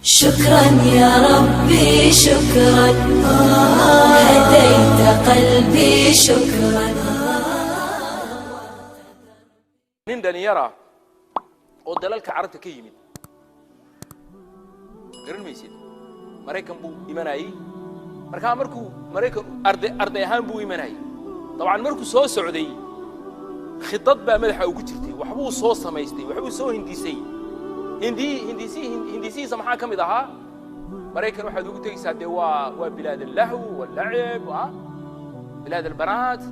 شكرا يا ربي شكرا، هديت قلبي شكرا. Nin dhalinyara oo dalalka Carabta ka yimid, garan maysid, Maraykan buu imanayey. Markaa markuu Maraykan arday ahaan buu imanayey, dabcan markuu soo socday khidad baa madaxa ugu jirtay, waxbuu soo samaystay, waxbuu soo hindisay. Hindisihiisa maxaa ka mid ahaa? Maraykan waxaad ugu tegaysaa dee waa bilaad allahw wallacib, bilaad albanaat,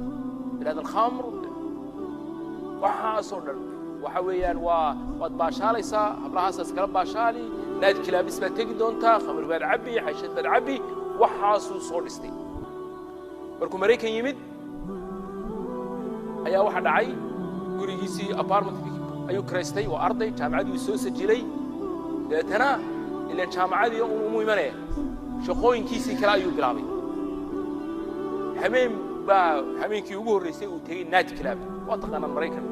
bilaad alkhamr, waxaasoo dhan. Waxa weeyaan waad baashaalaysaa, hablahaasaas kala baashaali, night clubs baad tegi doontaa, khamr baad cabbi, xashad baad cabbi. Waxaasuu soo dhistay. Markuu Maraykan yimid ayaa waxa dhacay, gurigiisii apartment ayuu kiraystay. Waa arday, jaamacadii uu soo sajilay. Dabeetana ilaan jaamacadii umu imanaya, shaqooyinkiisii kale ayuu bilaabay. Habeen baa habeenkii ugu horreysay uu tegey night club. Waa taqaanaan, Maraykan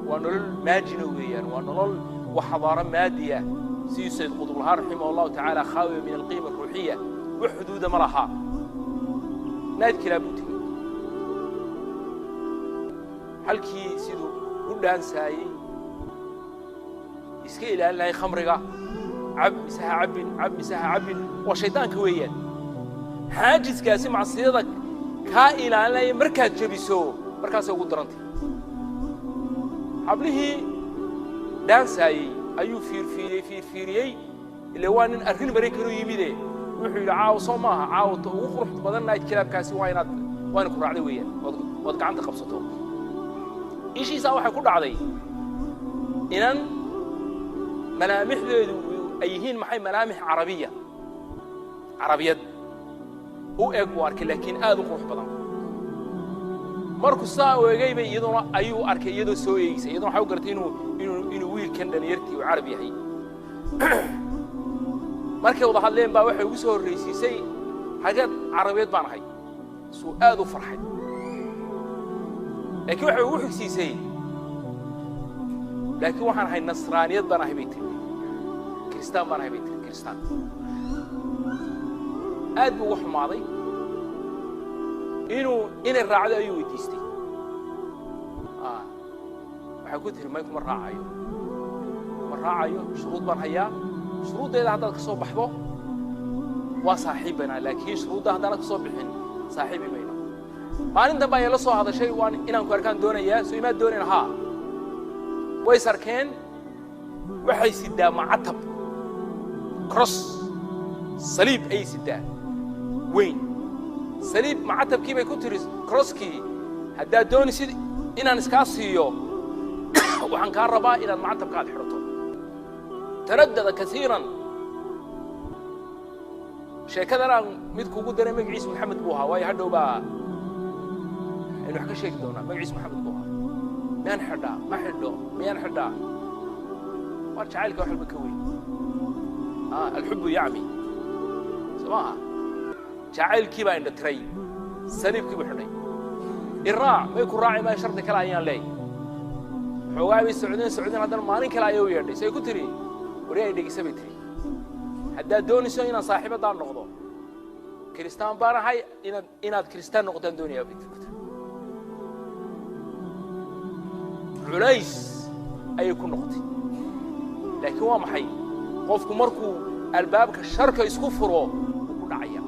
waa nolol maajina weeyaan, waa nolol, waa xadaaro maadiya, sidii Sayid Qutb lahaa raximah Allahu tacaala, khaawiya min alqiima aruuxiya, wax xuduuda ma laha. Night club buu tegey. Halkii siduu u dhaansaayey, iska ilaalin lahay khamriga, cab mise ha cabbin, cab mise ha cabbin, waa shaydaanka weeyaan. Xaajiskaasi macsiyada kaa ilaalinaya markaad jebiso, markaasay ugu darantay. Hablihii dhaansaayey ayuu fiirfiiriyey, fiirfiiriyey. Ile waa nin arrin Maraykanuu yimide. Wuxuu yidhi, caawa soo maaha, caawata ugu qurux badan night clubkaasi waa inaad ku raacday weeyaan, ood gacanta qabsato. Ishiisaa waxay ku dhacday inan malaamixdeedu ay yihiin maxay? Malaamix carabiya, carabiyad u eg buu arkay, laakiin aad u qurux badan. Markuu saa u egaybay, iyaduna ayuu arkay iyadoo soo eegaysa. Iyaduna waxay u garatay inuu wiilkan dhalinyartii uu Carab yahay. Markay wada hadleen baa waxay ugu soo horraysiisay, "Xageed?" "Carabeed baan ahay." Suu aad u farxay, laakiin waxay ugu xigsiisay, "Laakiin waxaan ahay nasraaniyad baan ahay," bay tiri. "Kiristaan baan ahay," bay tiri, "kiristaan." Aad buu uga xumaaday. Inay raacdo ayuu weydiistay. Waxay ku tiri, "May, kuma raacayo, kuma raacayo. Shuruud baan hayaa. Shuruuddeeda haddaad ka soo baxdo waa saaxiib baynaa, laakiin shuruudda haddaanad ka soo bixin saaxiibi mayno." Maalin dambe ayay la soo hadashay, "Waan inaan ku arkaan doonayaa, soo imaad doonayn?" "Haa." Way sarkeen. Waxay sidaa macatab, cross, saliib ayay sidaa weyn, saliib. Macatabkii bay ku tiri, crosskii, "Haddaad doonaysid inaan iskaa siiyo, waxaan kaa rabaa inaad macatabka aad xidhato." Taraddada kasiiran. Sheekadan aan mid kugu daray, magaciisu Maxamed buu ahaa, waayo hadhow baa aynu wax ka sheegi doonaa. Magaciisu Maxamed buu ahaa. Miyaan xidhaa? Ma xidho? Miyaan xidhaa? Waa jacaylka wax walba ka weyn. Alxubbu yacmi, soo maaha? Jacaylkii baa indha tiray, saliibkii buu xidhay. "Iraac." "May, ku raaci maayo, shardi kale ayaan leey." Xoogaa bay socdeen, socdeen. Haddana maalin kale ayay u yeedhay. Say ku tiri, "Wari ay dhegeysa," bay tiri. "Haddaad doonayso inaan saaxiibadaa noqdo, kiristaan baan ahay, inaad kiristaan noqotaan doonayaa," bay tiri. Culays ayay ku noqotay, laakiin waa maxay? Qofku markuu albaabka sharka isku furo wuu ku dhacaya.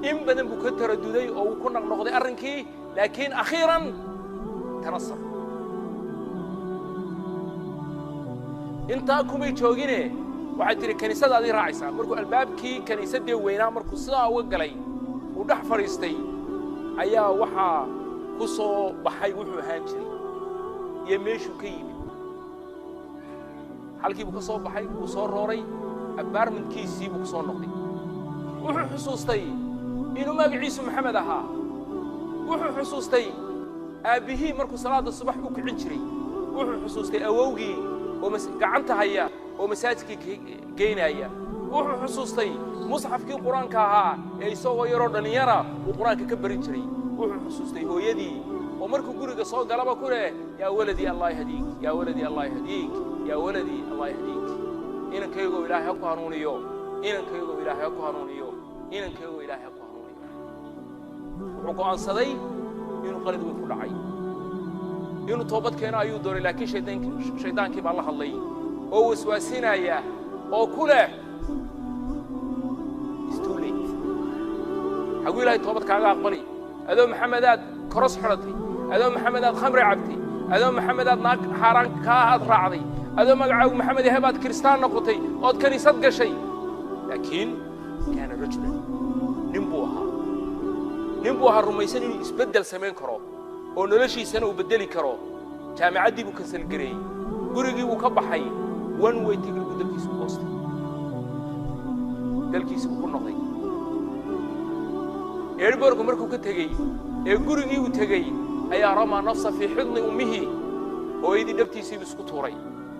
In badan buu ka taraduday oo uu ku noqnoqday arrinkii, laakiin akhiiran tanasar. Intaa kumay joogine, waxay tihi, "Kiniisada adii raacaysaa." Markuu albaabkii kiniisaddii weynaa markuu sidaa uga galay, uu dhex fadhiistay, ayaa waxaa ku soo baxay wuxuu ahaan jiray iyo meeshuu ka yimid. Halkii buu ka soo baxay, wuu soo rooray, apartmentkiisii buu ku soo noqday. Wuxuu xusuustay inuu magaciisu Maxamed ahaa. Wuxuu xusuustay aabbihii markuu salaadda subax u kicin jiray. Wuxuu xusuustay awowgii oo gacanta haya oo masaajidkii geynaya. Wuxuu xusuustay musxafkii Qur-aanka ahaa ee isagoo yaroo dhallinyara uu Qur-aanka ka barin jiray. Wuxuu xusuustay hooyadii oo markuu guriga soo galaba ku leh, "Yaa waladii, Allah yahdiik, yaa waladii, Allah yahdiik, yaa waladii, Allah yahdiik." Inankaygo Ilaahay ha ku hanuuniyo, inankaygo Ilaahay ha ku hanuuniyo, inankaygo Ilaahay ha ku hanuuniyo. Wuxuu go'aansaday inuu qalad weyn ku dhacay, inuu toobad keeno ayuu doonay, laakiin shaydaankii baa la hadlay oo waswaasinaya oo ku leh "It's too late. Xaguu Ilaahay toobad kaaga aqbali, adoo Maxamedaad koros xidhatay, adoo Maxamedaad khamri cabtay, adoo Maxamedaad naag xaaraan kaa aad raacday, adoo magacaagu Maxamed yahay baad kiristaan noqotay ood kaniisad gashay?" Laakiin kaana rajulan, nin buu ahaa, nin buu ahaa rumaysan inuu isbeddel samayn karo oo noloshiisana uu beddeli karo. Jaamicaddii buu cancel gareeyey, gurigii buu ka baxay, one way ticket buu dalkiisu u goostay, dalkiisi buu ku noqday. Airportku markuu ka tegey ee gurigii uu tegey ayaa ramaa nafsa fii xidni ummihi, hooyadii dhabtiisiibuu isku tuuray.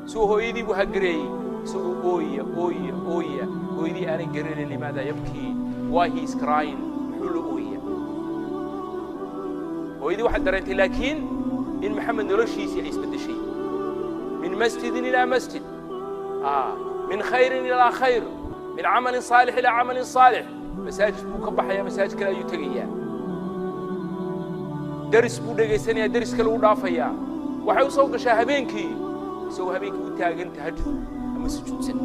Isagoo hooyadii buu hagareeyey, isagoo ooya, ooya, ooya. Hooyadii aanay garanayn limaada yabkii, why he is crying, muxuu la ooya. Hooyadii waxay dareentay laakiin in Maxamed noloshiisii ay isbeddeshay, min masjidin ilaa masjid, min khayrin ilaa khayr, min camalin saalix ilaa camalin saalix. Masaajid buu ka baxayaa, masaajid kale ayuu tegayaa, deris buu dhegaysanayaa, deris kale u dhaafayaa. Waxay u soo gashaa habeenkii isagoo habeenkii u taagan tahajud ama sujuudsan.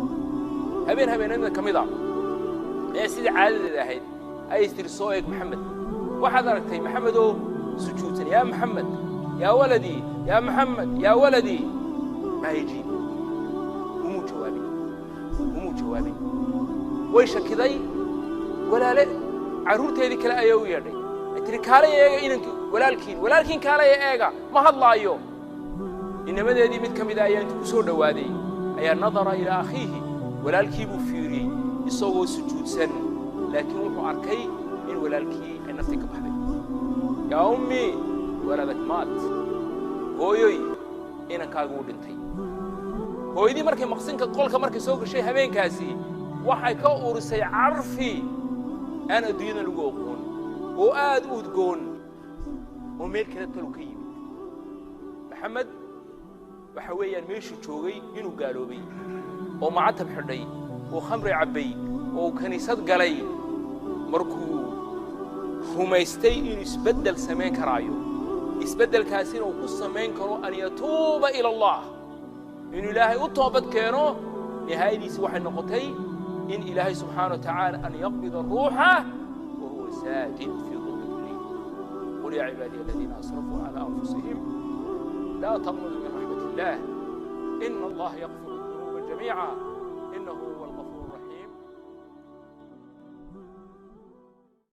Habeen habeenada ka mid a ayaa sidii caadadeeda ahayd ayay tiri, "Soo eeg Maxamed." Waxaad aragtay Maxamed oo sujuudsan. "Yaa Maxamed, yaa waladii, yaa Maxamed, yaa waladii." Maa yajiib, umuu jawaabin, umuu jawaabin. Way shakiday. Walaale carruurteedii kale ayaa u yeedhay, ay tiri, "Kaalay eega inankii walaalkiin, walaalkiin, kaalaya eega, ma hadlaayo." Inamadeedii mid ka mida ayaa intuu ku soo dhowaaday ayaa nadara ilaa akhiihi, walaalkii buu fiiriyey isagoo sujuudsan, laakiin wuxuu arkay in walaalkii ay naftii ka baxday. "Yaa ummii, waladak maat, hooyoy, inankaagu u dhintay." Hooyadii markay maqsinka qolka markay soo gashay habeenkaasi, waxay ka urisay carfi aan adduunyada lagu oqoon oo aad u udgoon oo meel kale talu ka yimid. Maxamed waxa weeyaan meeshuu joogay inuu gaaloobay oo macatab xidhay oo khamri cabbay oo uu kiniisad galay, markuu rumaystay inuu isbeddel samayn karaayo, isbeddelkaasina uu ku samayn karo an yatuuba ila Allah, inuu Ilaahay u toobad keeno. Nihaayadiisi waxay noqotay in Ilaahay subxaana wa tacaala an yaqbida ruuxa wa huwa saajid fii dulmati lleyl. Qul yaa cibaadiya aladiina asrafuu calaa anfusihim laa taqnaduu min raxmat illah, ina Allaha yakfiru dunuuba jamiica, inahu huwa